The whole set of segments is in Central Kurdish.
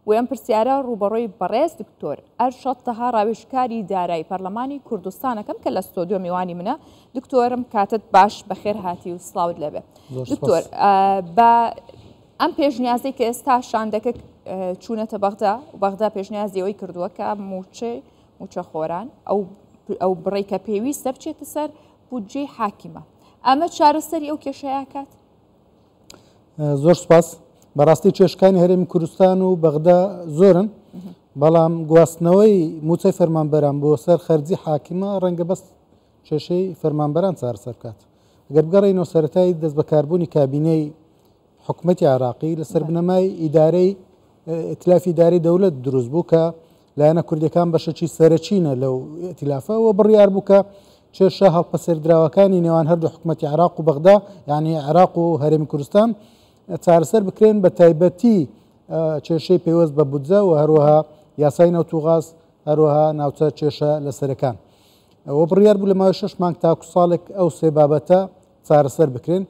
بۆیە ئەم پرسیارە ڕووبەڕووی بەڕێز دکتۆر ئەرشەد تەها ڕاوێژکاری دارایی پەرلەمانی کوردستان ئەکەم کە لە ستۆدیۆ میوانی منە. دکتۆرم کاتت باش، بەخێر هاتی و سڵاوت لێبێ. دکتۆر بە ئەم پێشنیازەی کە ئێستا شاندەکە چوونەتە بەغدا و بەغدا پێشنیازی ئەوەی کردووە کە موچەی موچەخۆران ئەو ئەو بڕی کە پێویستە بچێتە سەر بودجەی حاکیمە ئەمە چارەسەری ئەو کێشەیە کات؟ زۆر سپاس. بەڕاستی کێشەکانی هەرێمی کوردستان و بەغدا زۆرن، بەڵام گواستنەوەی موچەی فەرمانبەران بۆ سەر خەرجی حاکیمە ڕەنگە بەس کێشەی فەرمانبەران چارەسەر بکات. گەر بگەڕێینەوە سەرەتای دەستبەکاربوونی کابینەی حکومەتی عێراقی لەسەر بنەمای ئیدارەی ئیتلافی ئیدارەی دەولەت دروست بوو کە لایەنە کوردیەکان بەشەکی سەرەکینە لەو ئیتلافە و بڕیار بوو کە کێشە هەڵپەسێردراوەکانی نێوان هەردوو حکومەتی عێراق و بەغدا یعنی عێراق و هەرێمی کوردستان چارەسەر بکرێن بە تایبەتی کێشەی پەیوەست بە بودجە و هەروەها یاسای نەوت و غاز هەروەها ناوچە کێشە لەسەرەکان و بڕیار بوو لە ماوەی شەش مانگ تاکو ساڵێک ئەو سێ بابەتە چارەسەر بکرێن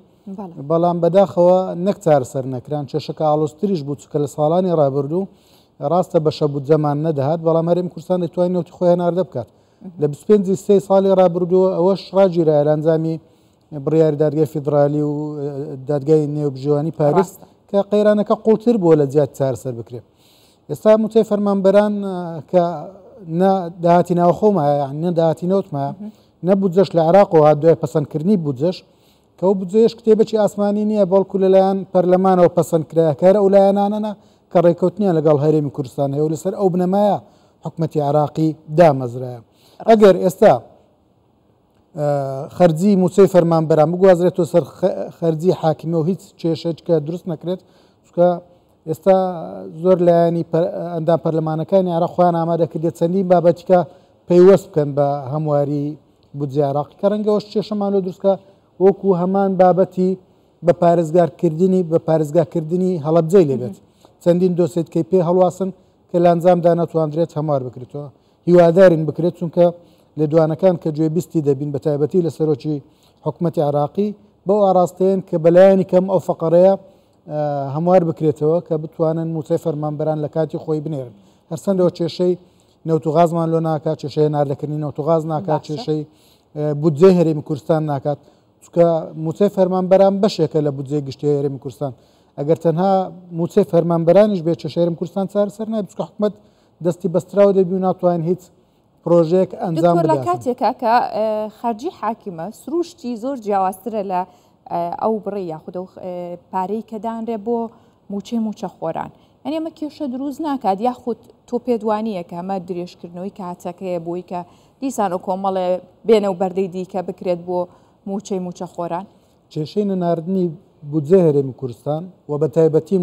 بەڵام بەداخەوە نەک چارەسەر نەکران کێشەکە ئاڵۆزتریش بوو چونکە لە ساڵانی ڕابردوو ڕاستە بەشە بودجەمان نەدەهات بەڵام هەرێمی کوردستان دەیتوانی نەوتی خۆی هەناردە بکات لە 25 سێ ساڵی ڕابردوو ئەوەش ڕاگیرا لە ئەنجامی بڕیاری دادگای فیدرالی و دادگای نێوبژیوانی پاریس کە قەیرانەکە قوڵتر بووە لە جیات چارەسەر بکرێت ئێستا موچەی فەرمانبەران کە نە داهاتی ناوخۆمایە یان نە داهاتی نەوتمایە نە بودجەش لە عێراقەوە هات دوای پەسەندکردنی بودجەش کە ئەو بودجەیەش کتێبێکی ئاسمانی نییە بەڵکو لەلایەن پەرلەمانەوە پەسەند کرایە کە هەر ئەو لایەنانەنە کە ڕێککەوتنیان لەگەڵ هەرێمی کوردستان هەیە و لەسەر ئەو بنەمایە حکومەتی عێراقی دامەزرایە ئەگەر ئێستا خەرجی موچەی فەرمانبەران بگوازرێتەوە سەر خەرجی حاکمیە و هیچ کێشەیەک دروست نەکرێت چونکە ئێستا زۆر لایەنی ئەندام پەرلەمانەکانی عێراق خۆیان ئامادە کردێت چەندین بابەتیکە پەیوەست بکەن بە هەمواری بودجەی عێراقی کە ڕەنگەوەش کێشەمان لۆ دروستکە وەکو هەمان بابەتی بە پارێزگارکردنی بە پارێزگاکردنی هەڵەبجەی لێبێت چەندین دۆسێتکەی پێ هەڵواسن کە لە ئەنجامدا نەتواندرێت هەموار بکرێتەوە هیوادارین بکرێت چونکە لێدوانەکان کە گوێبیستی دەبین بە تایبەتی لە سەرۆکی حکومەتی عێراقی بەو ئاراستەیەن کە بەلایەنی کەم ئەو فەقەرەیە هەموار بکرێتەوە کە بتوانن موچەی فەرمانبەران لە کاتی خۆی بنێرن هەرچەندەوە کێشەی نەوت و غازمان لۆ ناکات کێشەی هەناردەکردنی نەوت و غاز ناکات کێشەی بودجەی هەرێمی کوردستان ناکات چونکە موچەی فەرمانبەران بەشێکە لە بودجەی گشتی هەرێمی کوردستان ئەگەر تەنها موچەی فەرمانبەرانیش بێت کێشەی هەرێمی کوردستان چارەسەر نابێت چونکە حکومەت دەستی بەستراوە دەبی و ناتوانین هیچ پرۆژەیەک ئەنجام دکتۆر لە بداتن. کاتێکا کە خەرجی حاکمە سروشتی زۆر جیاوازترە لە ئەو بڕی یاخود ئەو پارەی کە دانرێ بۆ موچەی موچەخۆران یعنی ئەمە کێشە دروست ناکات یاخود تۆ پێت وانییە کە ئەمە درێژکردنەوەی کاتەکەیە بۆی کە دیسان و کۆمەڵێ بێنە و بەردەی دیکە بکرێت بۆ موچەی موچەخۆران؟ کێشەی نەناردنی بودجەی هەرێمی کوردستان و بە تایبەتی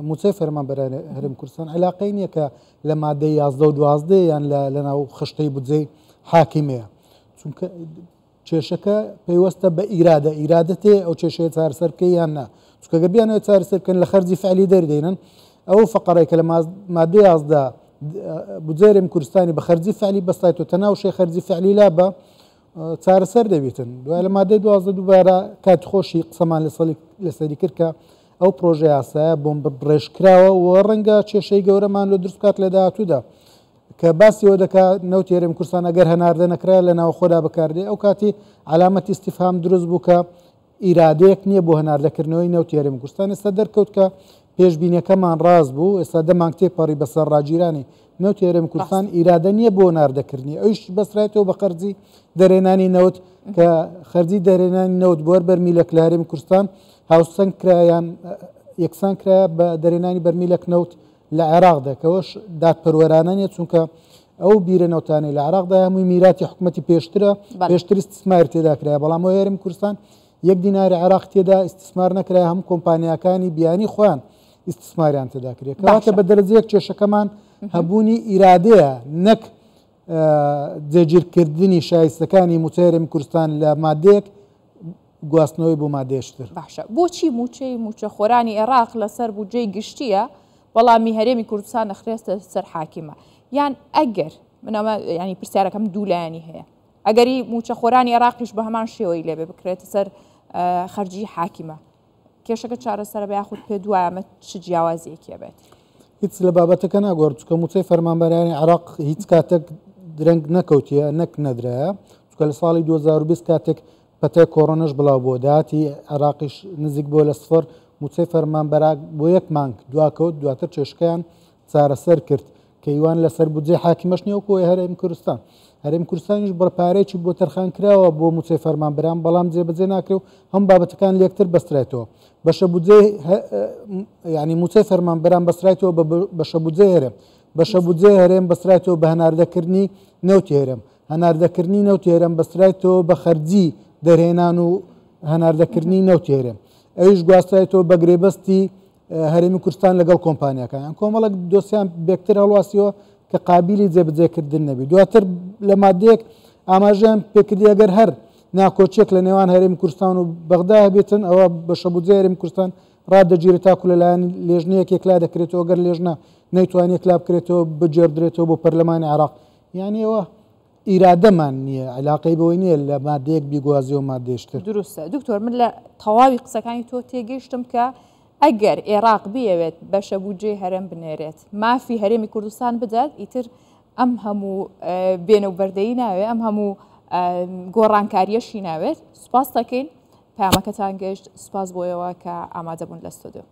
موچەی فەرمانبەرانی هەرێمی کوردستان عیلاقەی نییە کە لە مادەی 11 و 12 یان لە ناو خشتەی بودجەی حاکیمەیە چونکە کێشەکە پەیوەستە بە ئیرادە ئیرادە تێ ئەو کێشەیە چارەسەر بکەی یان نا چونکە گەر بیانەوێت چارەسەر بکەن لە خەرجی فعلی دەردێنن ئەو فقرەی کە لە مادەی 11 بودجەی هەرێمی کوردستانی بە خەرجی فعلی بەستایتەوە تەنها وشەی خەرجی فعلی لا بە چارەسەر دەبێتن دوای لە مادەی 12 دووبارە کات خۆشی قسەمان لەسەری کرد کە ئەو پرۆژە یاسایە بۆم بڕێژکراوە و ڕەنگە کێشەی گەورەمان لۆ دروست بکات لە داهاتوودا کە باسی ئەوە دەکات نەوتی هەرێمی کوردستان ئەگەر هەناردە نەکرا لە ناوخۆدا بەکاردێ ئەو کاتی عەلامەتی ئیستیفهام دروست بوو کە ئیرادەیەک نییە بۆ هەناردەکردنەوەی نەوتی هەرێمی کوردستان ئێستا دەرکەوت کە پێشبینیەکەمان ڕاست بوو ئێستا دە مانگ تێپەڕی بەسەر ڕاگیرانی نەوتی هەرێمی کوردستان ئیرادە نییە بۆ ناردەکردنی ئەویش بەسرایەتەوە بە قەرزی دەرێنانی نەوت کە خەرجی دەرێنانی نەوت بۆ هەر بەرمیلێک لە هەرێمی کوردستان هاوسەنگ کرایان یەکسان کرا بە دەرێنانی بەرمیلێک نەوت لە عێراقدا کە ئەوەش دادپەروەرانە نیە چونکە ئەو بیرە نەوتانەی لە عێراقدا هەمووی میراتی حکومەتی پێشترە پێشتر ئیستثماری تێدا کرایە بەڵام ئەو هەرێمی کوردستان یەک دیناری عێراق تێدا ئیستثمار نەکرایە هەموو کۆمپانیاکانی بیانی خۆیان ئیستثماریان تێدا کرێ کەواتە بە دەرەجەیەک کێشەکەمان هەبوونی ئیرادەیە نەک جێگیرکردنی شایستەکانی مووچەی هەرێمی کوردستان لە مادەیەک گواستنەوەی بۆ مادەیەکی تر. باشە بۆچی مووچەی مووچەخۆرانی عێراق لەسەر بودجەی گشتییە بەڵام ی هەرێمی کوردستان دەخرێتە سەر حاکیمە؟ یان ئەگەر من ئەمە ینی پرسیارەکەم دوو لایەنی هەیە ئەگەری مووچەخۆرانی عێراقیش بە هەمان شێوەی لێبێ بکرێتە سەر خەرجی حاکیمە کێشەکە چارەسەرە بە یاخود پێ دوایە ئەمە چ جیاوازیەکی ئەبێت؟ هیچ لە بابەتەکە ناگۆڕ چکە موچەی فەرمانبەرانی عراق هیچ کاتێک درەنگ نەکەوتیە نەک نەدرایە چکە لە ساڵی 2020 کاتێک پەتای کۆرۆنەش بڵاو بووە داهاتی عێراقیش نزیک بووە لە سفر، مووچەی فەرمانبەران بۆ یەک مانگ دواکەوت، دواتر کێشەکەیان چارەسەر کرد کە ئیوان لەسەر بودجەی حاکیمەش نییە وەکو هەرێمی کوردستان. هەرێمی کوردستانیش بڕە پارەیەکی بۆ تەرخان کراوە بۆ مووچەی فەرمانبەران، بەڵام جێبەجێ ناکرێ و هەموو بابەتەکان لێکتر بەسترایتەوە. بەشە بودجەی یعنی مووچەی فەرمانبەران بەسترایتەوە بە بەشە بودجەی هەرێم. بەشە بودجەی هەرێم بەسترایتەوە بە هەناردەکردنی نەوتی هەرێم. هەناردەکردنی نەوتی هەرێم بەسترایتەوە بە خەرجی دەرهێنان و هەناردەکردنی نەوتی هەرێم ئەویش گواسترایتەوە بە گرێبەستی هەرێمی کوردستان لەگەڵ کۆمپانیاکان یان کۆمەڵک دۆسیان بێکتر هەڵواسیەوە کە قابلی جێبەجێکردن نەبی دواتر لە مادەیەک ئاماژەیان پێکردی ئەگەر هەر ناکۆچێک لە نێوان هەرێمی کوردستان و بەغدا هەبێتن ئەوە بەشە بودجەی هەرێمی کوردستان ڕادەگیرێت تاکو لەلایەن لێژنەیەک یەکلا دەکرێتەوە گەر لێژنە نەیتوانێت یەکلا بکرێتەوە بگێڕدرێتەوە بۆ پەرلەمانی عێراق یانی ئەوە ئیرادەمان نییە، عیلاقەی بەوەی نییە لە مادەیەک بیگوازیەوە مادەیش تر. دروستە دکتۆر من لە تەواوی قسەکانی تۆ تێگەیشتم کە ئەگەر ئێراق بیەوێت بەشە بودجەی هەرێم بنێرێت مافی هەرێمی کوردستان بدات ئیتر ئەم هەموو بێنە و بەردەی ناوێ ئەم هەموو گۆڕانکاریەشی ناوێت سوپاس دەکەین پامەکەتان گەشت سوپاس بۆیەوە کە ئامادەبوون لە ستۆدیۆ.